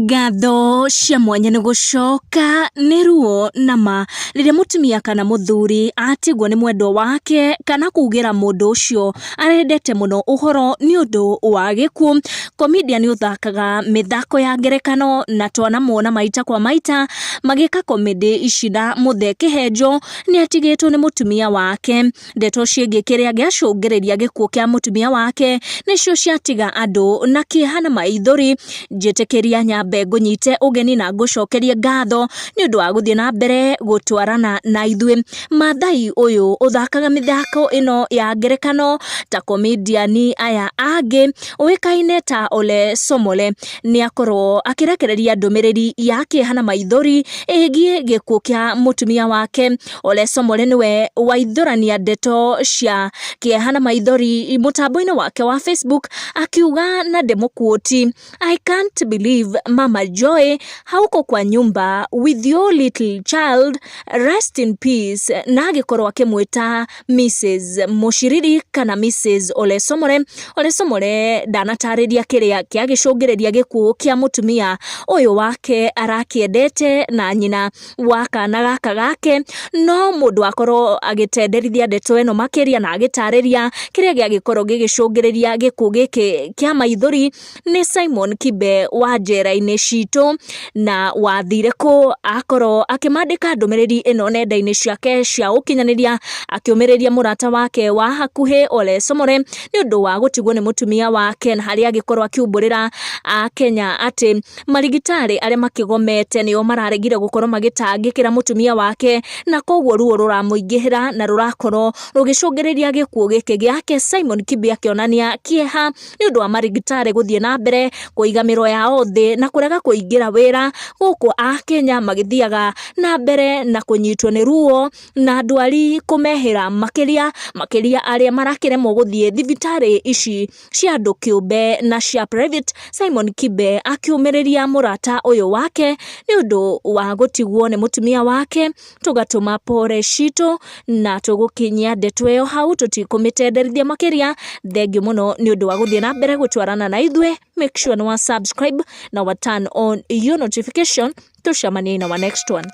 Ngatho cia mwanya nĩ gũcoka nĩ ruo na ma rĩrĩa mũtumia kana mũthuri atigwo nĩ mwendwa wake kana kugĩra mũndũ ũcio arendete mũno ũhoro nĩ ũndũ wa gĩkuũ. Comedian ũthakaga mĩthako ya ngerekano na twanamuona maita kwa maita magĩka comedy ici na Mũthee Kĩhenjo nĩ atigĩtwo nĩ mũtumia wake. Ndeto ciĩgiĩ kĩrĩa gĩacũngĩrĩria gĩkuũ kĩa mũtumia wake nĩcio ciatiga andũ na kĩeha na maithori. Njĩtĩkĩria nyambe ngũnyite ũgeni na ngũcokerie ngatho nĩ ũndũ wa gũthiĩ na mbere gũtwarana na ithuĩ. Maathai ũyũ ũthakaga mĩthako ĩno ya ngerekano ta comedian aya angĩ ũĩkaine ta Ole Somole nĩ akorwo akĩrekereria ndũmĩrĩri ya kĩeha na maithori ĩgiĩ gĩkuũ kĩa mũtumia wake. Ole Somole nĩwe waithũrania ndeto cia kĩeha na maithori mũtambo-inĩ wake wa Facebook akiuga na ndĩmũkuoti, "I can't believe Mama Joy hauko kwa nyumba with your little child, rest in peace," na agĩkorwo akĩmwĩta Mrs Mũciriri kana Mrs Ole Somore. Ole Somore ndanatarĩria kĩrĩa kĩagĩcũngĩrĩria gĩkuũ kĩa mũtumia ũyũ wake arakĩendete na nyina wa kana gaka gake, no mũndũ akorwo agĩtenderithia ndeto ĩno makĩria na agĩtarĩria kĩrĩa gĩagĩkorwo gĩgĩcũngĩrĩria gĩkuũ gĩkĩ kĩa maithori nĩ Simon Kibe wa njera-inĩ citũ na wathire kũ akorwo akĩmandĩka ndũmĩrĩri ĩno nenda-inĩ ciake cia ũkinyanĩria akĩũmĩrĩria mũrata wake wa hakuhĩ Ole Somore nĩ ũndũ wa gũtigwo nĩ mũtumia wake, na harĩa agĩkorwo akiumbũrĩra Akenya atĩ marigitari arĩa makĩgomete nĩo mararegire gũkorwo magĩtangĩkĩra mũtumia wake, na koguo ruo rũramũingĩhĩra na rũrakorwo rũgĩcũngĩrĩria gĩkuũ gĩkĩ gĩake. Simon Kibe akĩonania kĩeha nĩ ũndũ wa marigitari gũthiĩ na mbere kũiga mĩro yao thĩ na kũrega kũingĩra wĩra, gũkũ Akenya magĩthiaga na mbere na kũnyitwo nĩ ruo na ndwari kũmehĩra makĩria makĩria arĩa marakĩremwo gũthiĩ thibitarĩ ici cia andũ kĩũmbe na cia private. Simon Kibe akĩũmĩrĩria mũrata ũyũ wake nĩ ũndũ wa gũtigwo nĩ mũtumia wake. Tũgatũma pore citũ na tũgũkinyia ndeto ĩyo hau, tũtikũmĩtenderithia makĩria. Thengiũ mũno nĩ ũndũ wa gũthiĩ na mbere gũtwarana na ithuĩ. Make sure nĩ wa subscribe na wa turn on your notification. Tũcemanie in our next one.